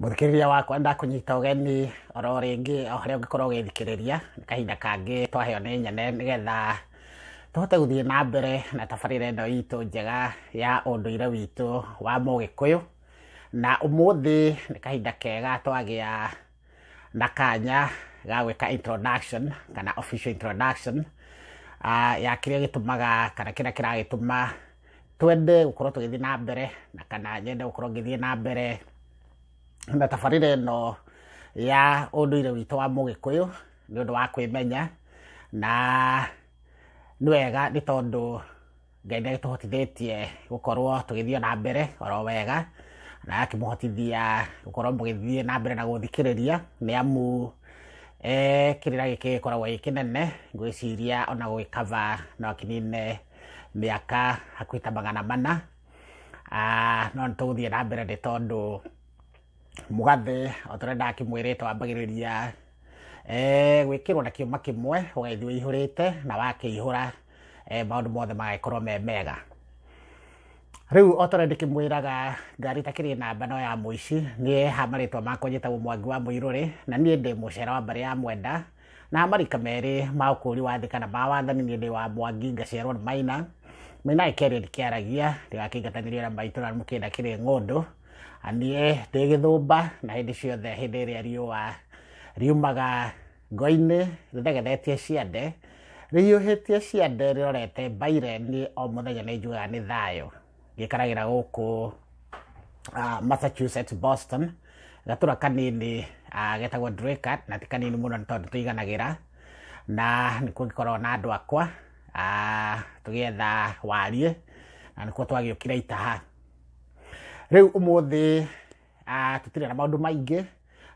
Mũthikĩrĩria wakwa, ndakũnyita ũgeni oro rĩngĩ o harĩa ũngĩkorwo ũgĩthikĩrĩria. Nĩ kahinda kangĩ twaheo nĩ nyene nĩgetha tũhote gũthiĩ na mbere na tabarĩra ĩno itũ njega ya ũndũire witũ wa Mũgĩkũyũ. Na ũmũthĩ nĩ kahinda kega twagĩa na kanya ga gwĩka introduction kana official introduction ya kĩrĩa gĩtũmaga kana kĩrĩa kĩragĩtũma twende gũkorwo tũgĩthiĩ na mbere na kana nyende gũkorwo ngĩthiĩ na mbere na tabarĩra ĩno ya ũndũire witũ wa Mũgĩkũyũ nĩ ũndũ wa kwĩmenya. Na nĩ wega nĩ tondũ Ngai nĩ agĩtũhotithĩtie gũkorwo tũgĩthiĩ na mbere oro wega, na agakĩmũhotithia gũkorwo mũgĩthiĩ na mbere na gũthikĩrĩria, nĩ amu kĩrĩra gĩkĩ gĩkoragwo gĩ kĩnene. Ngwĩciria ona gũgĩkaba no kĩnine mĩaka hakuhĩ ta 400. No nĩ tũgũthiĩ na mbere nĩ tondũ mũgathe o ta ũrĩa ndakĩmwĩrĩte wambagĩrĩria gwĩkĩrwo na kĩũma kĩmwe, ũgagĩthiĩ ũihũrĩte, na wakĩihũra maũndũ mothe magagĩkorwo me mega. Rĩu o ta ũrĩa ndĩkĩmwĩraga, ngari itakĩrĩ namba no ya mũici. Niĩ ha marĩtwa makwa njĩtagwo Mwangi wa Mũirũrĩ, na niĩ ndĩ mũcera wa mbarĩ ya Mwenda, na ha marika merĩ ma ũkũri wa thĩ kana ma wathani, niĩ ndĩ wa Mwangi, ngaciarwo nĩ Maina. Maina agĩkĩaria ndikĩaragia, ndigakĩingatanĩrio na maitũ na mũkĩnda kĩrĩ ng'ũndũ. Niĩ ndĩ gĩthũmba, na hĩndĩ ciothe hĩndĩ ĩrĩa riũa riumaga ngo-inĩ rĩthegethetie ciande, rĩhiũhĩtie ciande rĩrorete mbaire, niĩ o mũthenya nĩ njugaga nĩ thayũ. Ngĩikaragĩra gũkũ Massachusetts, Boston, gatũra kanini getagwo Dracut, na ti kanini mũno nĩ tondũ tũiganagĩra, na nĩkuo ngĩkoragwo na andũ akwa tũgĩetha wariĩ, na nĩkuo twagĩũkire itaha. Rĩu ũmũthĩ tũtirĩ na maũndũ maingĩ,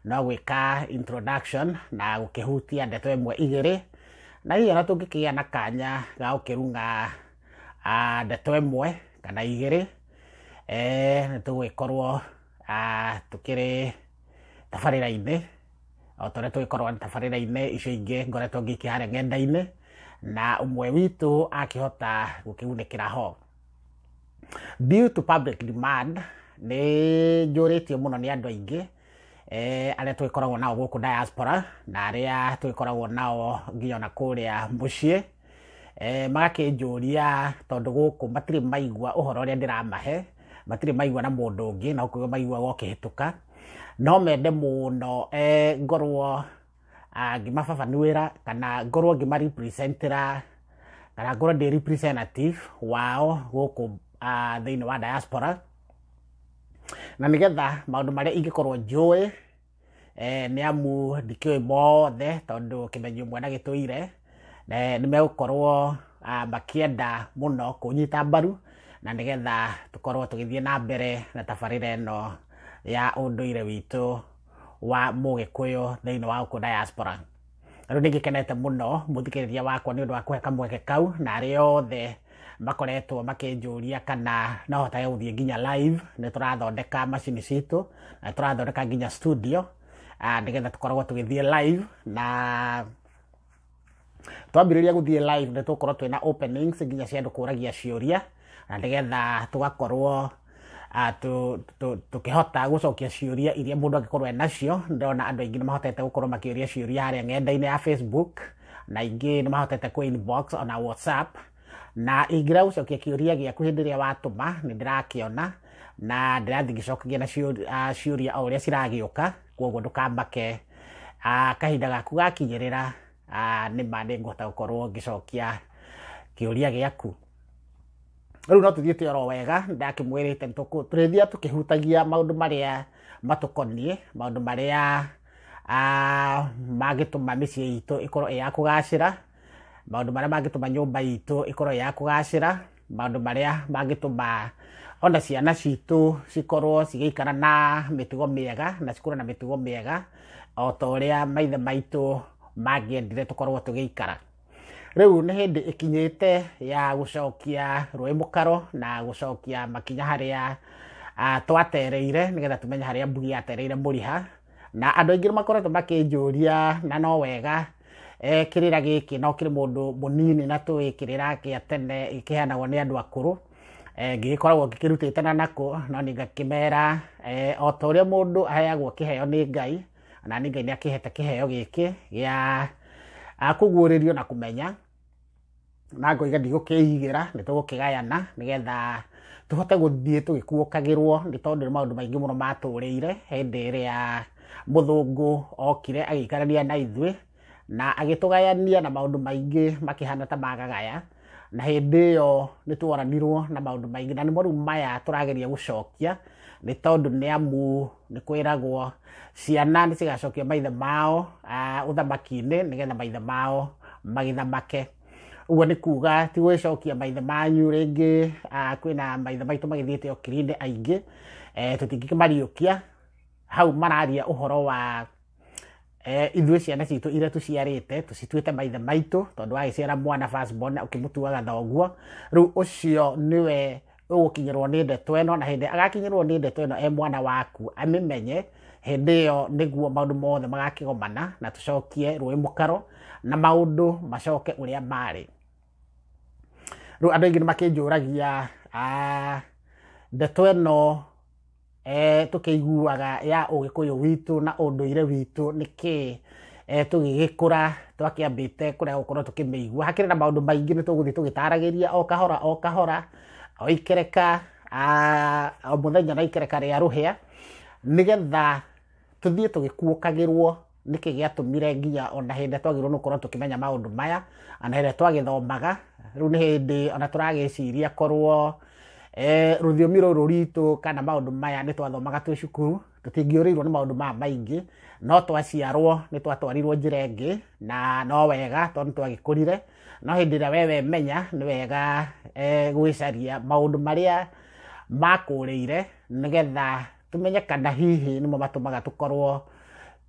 no gwĩka introduction na gũkĩhutia ndeto ĩmwe igĩrĩ, na hihi ona tũngĩkĩgĩa na kanya ga gũkĩrung'a ndeto ĩmwe kana igĩrĩ, nĩ tũgũgĩkorwo tũkĩrĩ tabarĩra-inĩ o ta ũrĩa tũgĩkorwo na tabarĩra-inĩ icio ingĩ ngoretwo ngĩikia harĩa ng'enda-inĩ, na ũmwe witũ akĩhota gũkĩgunĩkĩra ho. Due to public demand, nĩ njũrĩtio mũno nĩ andũ aingĩ arĩa tũgĩkoragwo nao gũkũ diaspora na arĩa tũgĩkoragwo nao nginya ona kũrĩa mũciĩ, magakĩnjũria tondũ gũkũ matirĩ maigua ũhoro ũrĩa ndĩramahe, matirĩ maigua na mũndũ ũngĩ, na gũkũ maiguaga ũkĩhĩtũka. No mende mũno ngorwo ngĩmababanuĩra kana ngorwo ngĩmarepresentĩra kana ngorwo ndĩ representative wao gũkũ thĩinĩ wa diaspora, na nĩgetha maũndũ marĩa ingĩkorwo njũĩ, nĩ amu ndikĩũĩ mothe tondũ kĩmenyi ũmwe na gĩtũire, nĩ megũkorwo makĩenda mũno kũnyita mbaru, na nĩgetha tũkorwo tũgĩthiĩ na mbere na tabarĩra ĩno ya ũndũire witũ wa Mũgĩkũyũ thĩinĩ wa gũkũ diaspora. Rĩu nĩ ngĩkenete mũno mũthikĩrĩria wakwa nĩ ũndũ wa kũhe kamweke kau, na arĩa othe makoretwo makĩnjũria kana no hotage gũthiĩ nginya live. Nĩ tũrathondeka macini citũ na tũrathondeka nginya studio nĩgetha tũkoragwo tũgĩthiĩ live, na twambĩrĩria gũthiĩ live nĩ tũgũkorwo twĩna openings nginya cia andũ kũragia ciũria, na nĩgetha tũgakorwo tũkĩhota gũcokia ciũria iria mũndũ angĩkorwo enacio. Ndĩrona andũ aingĩ nĩ mahotete gũkorwo makĩũria ciũria harĩa ng'enda-inĩ ya Facebook, na ingĩ nĩ mahotete kũ inbox ona WhatsApp, na ingĩrega gũcokia kĩũria gĩaku hĩndĩ ĩrĩa watũma, nĩ ndĩrakĩona na ndĩrathiĩ ngĩcokagia na ciũria o ũrĩa ciragĩũka. Koguo ndũkamake, kahinda gaku gakinyĩrĩra, nĩ ma nĩ ngũhota gũkorwo ngĩcokia kĩũria gĩaku. Rĩu no tũthiĩte oro wega, ndakĩmwĩrĩte tũrĩthiaga tũkĩhutagia maũndũ marĩa matũkoniĩ, maũndũ marĩa mangĩtũma mĩciĩ itũ ĩkorwo ĩ ya kũgacĩra, maũndũ marĩa mangĩtũma nyũmba itũ ĩkorwo ĩ ya kũgacĩra, maũndũ marĩa mangĩtũma ona ciana citũ cikorwo cigĩikara na mĩtugo mĩega na cikũre na mĩtugo mĩega o ta ũrĩa maithe maitũ mangĩendire tũkorwo tũgĩikara. Rĩu nĩ hĩndĩ ĩkinyĩte ya gũcokia rũĩ mũkaro na gũcokia makinya harĩa twatereire, nĩgetha tũmenye harĩa mbugi yatereire mũriha. Na andũ aingĩ nĩ makoretwo makĩnjũria, na no wega, kĩrĩra gĩkĩ no kĩrĩ mũndũ mũnini na tũĩ kĩrĩra kĩa tene kĩheanagwo nĩ andũ akũrũ. Ngĩgĩkoragwo ngĩkĩrutĩte na nakũ, no nĩ ngakĩmera o ta ũrĩa mũndũ aheagwo kĩheo nĩ Ngai, na nĩ Ngai nĩ akĩhete kĩheo gĩkĩ gĩa kũguũrĩrio na kũmenya, na ngoiga ndigũkĩigĩra, nĩ tũgũkĩgayana nĩgetha tũhote gũthiĩ tũgĩkuũkagĩrwo, nĩ tondũ nĩ maũndũ maingĩ mũno matũrĩire hĩndĩ ĩrĩa mũthũngũ okire agĩikarania na ithuĩ na agĩtũgayania na maũndũ maingĩ makĩhana ta magagaya, na hĩndĩ ĩyo nĩ tworanirwo na maũndũ maingĩ, na nĩmo rĩu maya tũrageria gũcokia, nĩ tondũ nĩ amu nĩ kwĩragwo ciana nĩ cigacokia maithe mao ũthamaki-inĩ nĩgetha maithe mao magĩthamake. Ũguo nĩ kuga ti gwĩcokia maithe manyu rĩngĩ, kwĩna maithe maitũ magĩthiĩte okiri-inĩ aingĩ, tũtingĩkĩmariũkia. Hau mararia ũhoro wa ithuĩ ciana citũ iria tũciarĩte tũcituĩte maithe maitũ, tondũ wagĩciara mwana first born ũkĩmũtuaga thoguo, rĩu ũcio nĩwe ũgũkinyĩrwo nĩ ndeto ĩno, na hĩndĩ agakinyĩrwo nĩ ndeto ĩno e mwana waku amĩmenye, hĩndĩ ĩyo nĩguo maũndũ mothe magakĩgomana na tũcokie rũĩ mũkaro na maũndũ macoke ũrĩa marĩ. Rĩu andũ aingĩ nĩ makĩnjũragia ndeto ĩno tũkĩiguaga ya ũgĩkũyũ witũ na ũndũire witũ nĩkĩ tũgĩgĩkũra twakĩambĩte kũrĩa gũkorwo tũkĩmĩigua. Hakĩrĩ na maũndũ maingĩ nĩ tũgũthiĩ tũgĩtaragĩria o kahora o kahora, o ikereka, o mũthenya na ikereka rĩa rũhĩa, nĩgetha tũthiĩ tũgĩkuũkagĩrwo nĩkĩ gĩatũmire nginya ona hĩndĩ ĩrĩa twagĩrĩirwo nĩ gũkorwo tũkĩmenya maũndũ maya, ona hĩndĩ ĩrĩa twagĩthomaga. Rĩu nĩ hĩndĩ ona tũragĩciria korwo rũthiomi rũrũ rwitũ kana maũndũ maya nĩ twathomaga twĩ cukuru, tũtingĩũrĩirwo nĩ maũndũ maya maingĩ, no twaciarwo nĩ twatwarirwo njĩra ĩngĩ, na no wega tondũ nĩ twagĩkũrire. No hĩndĩ ĩrĩa we wemenya nĩ wega gwĩcaria maũndũ marĩa makũrĩire nĩgetha tũmenye kana hihi nĩmo matũmaga tũkorwo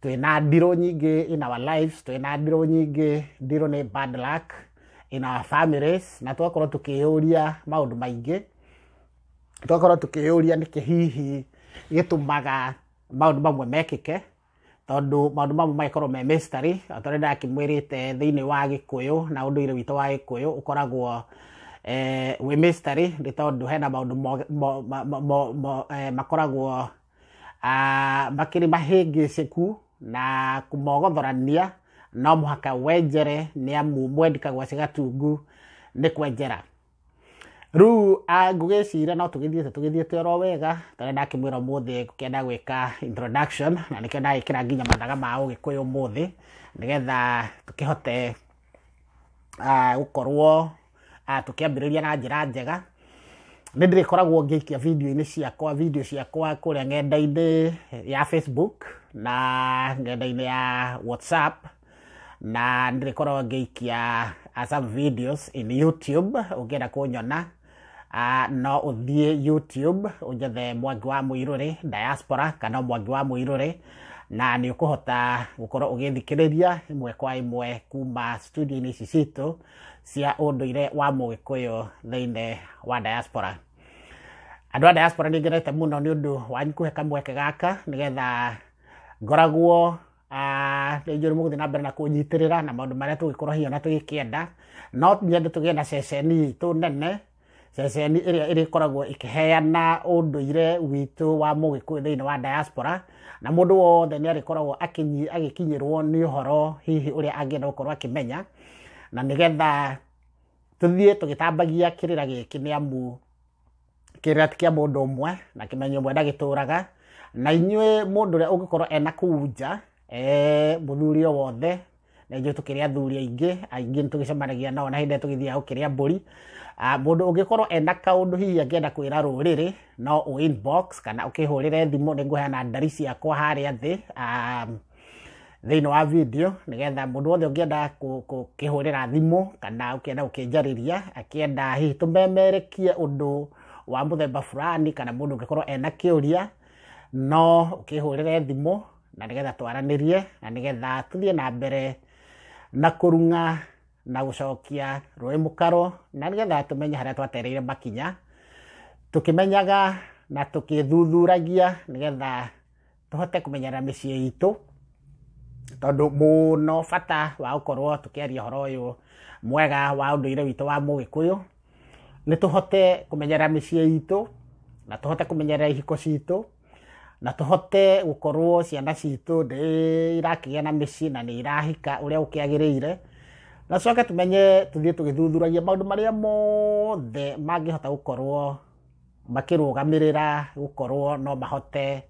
twĩna ndirũ nyingĩ in our lives, twĩna ndirũ nyingĩ. Ndirũ nĩ bad luck in our families, na tũgakorwo tũkĩyũria maũndũ maingĩ, tũgakorwo tũkĩyũria nĩkĩ hihi gĩtũmaga maũndũ mamwe mekĩke, tondũ maũndũ mamwe magĩkorwo me mystery. O ta ũrĩa ndakĩmwĩrĩte thĩinĩ wa Gĩkũyũ na ũndũire witũ wa Gĩkũyũ ũkoragwo wĩ mystery, nĩ tondũ hena maũndũ makoragwo makĩrĩ mahĩngĩcĩku na kũmogothorania no mũhaka wenjere, nĩ amu mwendi kagwaci gatungu nĩ kwenjera. Rĩu ngũgĩciria no tũgĩthiĩte oro wega, tondũ ndakĩmwĩra ũmũthĩ ngũkĩenda gwĩka introduction, na nĩkĩo ndagĩkĩra nginya mathaga ma ũgĩkũyũ ũmũthĩ, nĩgetha tũkĩhote gũkorwo tũkĩambĩrĩria na njĩra njega. Nĩ ndĩrĩkoragwo ngĩikia video-inĩ ciakwa, video ciakwa kũrĩa ng'enda-inĩ ya Facebook na ng'enda-inĩ ya WhatsApp, na ndĩrĩkoragwo ngĩikia some videos in YouTube. Ũngĩenda kũnyona no ũthiĩ YouTube ũnjethe Mwangi wa Mũirũrĩ Diaspora kana Mwangi wa Mũirũrĩ, na nĩ ũkũhota gũkorwo ũgĩthikĩrĩria ĩmwe kwa ĩmwe kuma studio-inĩ ici citũ cia ũndũire wa mũgĩkũyũ thĩinĩ wa diaspora. Andũ a diaspora nĩ ngenete mũno nĩ ũndũ wanyu kũhe kamweke gaka nĩgetha ngoragwo nĩ njũĩ mũgũthiĩ na mbere na kũnyitĩrĩra na maũndũ marĩa tũgĩkorwo hihi ona tũgĩkĩenda. No nyende tũgĩe na ceceni itũ nene, ceceni ĩrĩa ĩrĩkoragwo ĩkĩheana ũndũire witũ wa mũgĩkũyũ thĩinĩ wa diaspora, na mũndũ wothe nĩ arĩkoragwo agĩkinyĩrwo nĩ ũhoro hihi ũrĩa angĩenda gũkorwo akĩmenya, na nĩgetha tũthiĩ tũgĩtambagia kĩrĩra gĩkĩ, nĩ amu kĩrĩra ti kĩa mũndũ ũmwe na kĩmenyo ũmwe ndagĩtũraga. Na inyuĩ mũndũ ũrĩa ũngĩkorwo ena kũu nja, mũthuri o wothe, na ithuĩ tũkĩrĩ athuri aingĩ, aingĩ nĩ tũgĩcemanagia nao na hĩndĩ ĩrĩa tũgĩthiaga gũkĩrĩa mbũri. Mũndũ ũngĩkorwo ena kaũndũ hihi angĩenda kwĩra rũrĩrĩ, no ũ inbox kana ũkĩhũrĩre thimũ, nĩ ngũheana ndari ciakwa harĩa thĩ thĩinĩ wa video, nĩgetha mũndũ wothe ũngĩenda gũkĩhũrĩra thimũ kana ũkĩenda gũkĩnjarĩria, akĩenda hihi tũmemerekie ũndũ wa mũthemba fulani, kana mũndũ ũngĩkorwo ena kĩũria, no ũkĩhũrĩre thimũ na nĩgetha twaranĩrie na nĩgetha tũthiĩ na mbere na kũrung'a na gũcokia rũĩ mũkaro, na nĩgetha tũmenye harĩa twatereire makinya, tũkĩmenyaga na tũkĩthuthuragia nĩgetha tũhote kũmenyerera mĩciĩ itũ, tondũ mũno bata wa gũkorwo tũkĩaria ũhoro ũyũ mwega wa ũndũire witũ wa mũgĩkũyũ Nĩ tũhote kũmenyerera mĩciĩ itũ, na tũhote kũmenyerera ihiko citũ, na tũhote gũkorwo ciana citũ nĩ irakĩgĩa na mĩciĩ na nĩ irahika ũrĩa gũkĩagĩrĩire. Na tũcoke tũmenye tũthiĩ tũgĩthuthuragia maũndũ marĩa mothe mangĩhota gũkorwo makĩrũgamĩrĩra gũkorwo no mahote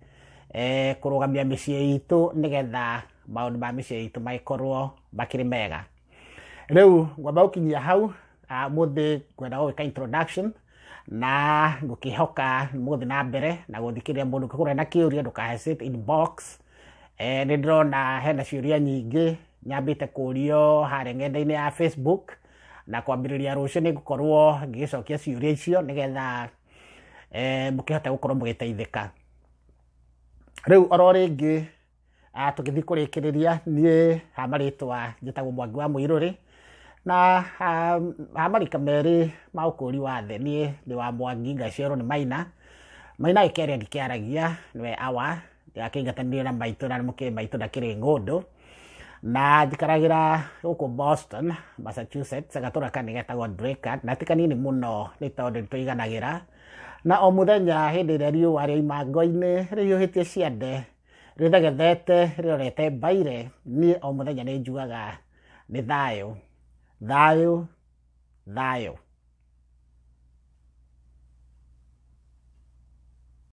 kũrũgamia mĩciĩ itũ, nĩgetha maũndũ ma mĩciĩ itũ magĩkorwo makĩrĩ mega. Rĩu ngwamba gũkinyia hau. Mũthĩ ngwenda gũgĩka introduction na ngũkĩhoka mũgũthiĩ na mbere na gũthikĩrĩria. Mũndũ ũngĩkorwo na kĩũria, ndũka hesitate, inbox. Nĩ ndĩrona hena ciũria nyingĩ nyambĩte kũrio harĩa ng'enda-inĩ ya Facebook, na kwambĩrĩria rũciũ nĩ ngũkorwo ngĩgĩcokia ciũria icio, nĩgetha mũkĩhote gũkorwo mũgĩteithĩka. Rĩu oro rĩngĩ, tũgĩthiĩ kũrĩkĩrĩria, niĩ ha marĩtwa njĩtagwo Mwangi wa Mũirũrĩ, na ha marika merĩ ma ũkũri wa thĩ, niĩ ndĩ wa Mwangi, ngaciarwo nĩ Maina. Maina gĩkĩaria ndikĩaragia, nĩwe awa ndĩrakĩingatanirie na maitũ, na nĩ mũkĩrĩ maitũ ndakĩrĩ ng'ũndũ. Na njikaragĩra gũkũ Boston, Massachusetts, gatũra kanini getagwo Dracut, na ti kanini mũno nĩ tondũ nĩtũiganagĩra. Na o mũthenya hĩndĩ ĩrĩa riũa rĩoima ngo-inĩ rĩhiũhĩtie ciande, rĩthegethete rĩrorete mbaire, niĩ o mũthenya nĩ njugaga nĩ thayũ, thayũ, thayũ.